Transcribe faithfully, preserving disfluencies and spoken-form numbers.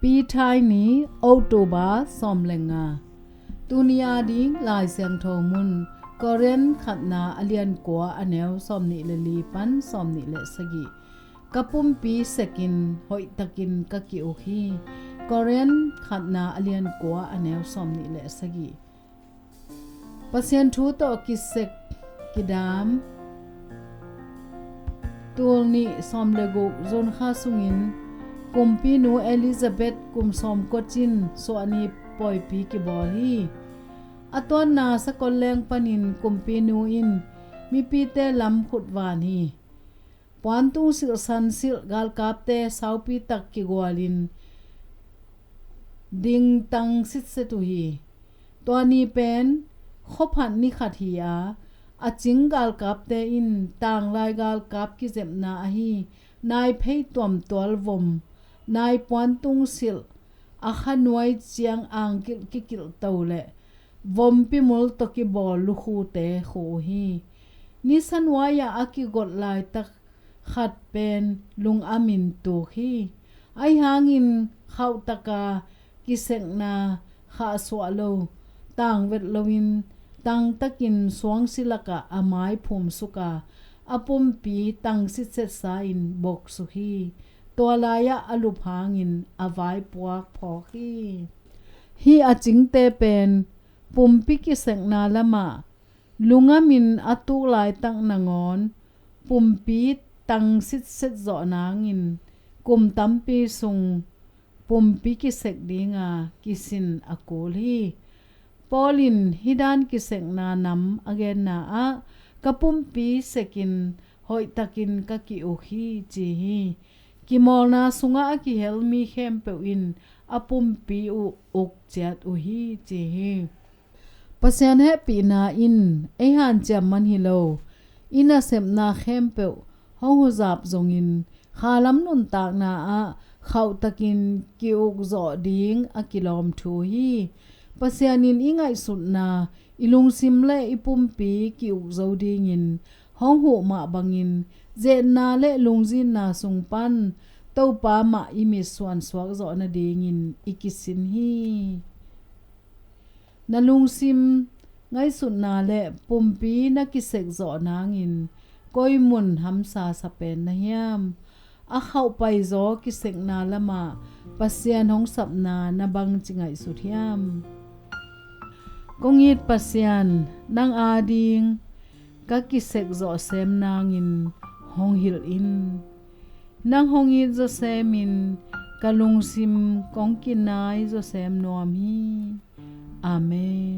Pi Thai ni, October sawm le nga. Tuni ading Lai Siangtho mun, Korin khatna a lian kua a neu sawm nih le li pan sawm nih le sagih. Ka pumpi sekin hoihtakin ka ki-uk hi. Korin khatna a lian kua a neu sawm nih le sagih. Pasian thu tawh kisek kidam. Tul nih sawm le guk June kha sungin kumpinu Elizabeth kum sawm kocin suahni pawipi kibawl hi. A tuanna sakol leng panin kumpinu in mipite lam khutvan hi. Puantung silh san silh galkapte saupi tak kigualin dingtang sitset uh hi. Tua ni pen khuaphat ni khat hi a, a cing galkapte in tanglai galkap kizepna ahi naiphei tuamtual vom, nai puantung silh, a khanuai ciang angkilh kikilhto le vompi mul tawh kibawl lukhute khu uh hi. Nisan uai-ah a kigot laitak khat pen lungamin tuk hi. Ahi hangin khauhtaka kisekna khahsuah lo, tangvet loin tangtakin suangsi lakah a mai phumsuka a pumpi tangsitsetsa in boksuk hi. Tua lai-ah a lup hangin a vaipuak phawk hi. Hih a cingte pen pumpi kisekna lamah lungamin a tuk laitak nangawn pumpi tangsitset zawh nangin kum tampi sung pumpi kisek dinga kisin a kul hi. Paul in hih dan kisekna nam a genna ah ka pumpi sekin hoihtakin ka ki-uk hi ci hi. Kimawlna sungah a kihel mi khempeuh in a pumpi uh uk ciat uh hi ci hi. Pasian hehpihna in ei hanciam man hi lo. I nasepna khempeuh hong huzap zongin khalam nuntakna ah khauhtakin ki-uk zawh ding a kilawm thu hi. Pasian in i ngaihsutna, i lungsim le i pumpi ki-uk zo dingin hong huh mah bangin zetna le lungzinna sung pan Topa mah i mitsuan suak zawh nadingin i kisin hi. Na lungsim ngaihsutna le pumpi na kisek zawh nangin koi mun hamsa sa pen na hiam? A khauhpai zaw kisekna lamah Pasian hong sapna na bangci ngaihsut hiam? Kong it Pasian, nang ading ka kisek zawh sem nangin hong hilh in. Nang hong it zawsem in ka lungsim kong kinai zawsem nuam hi. Amen.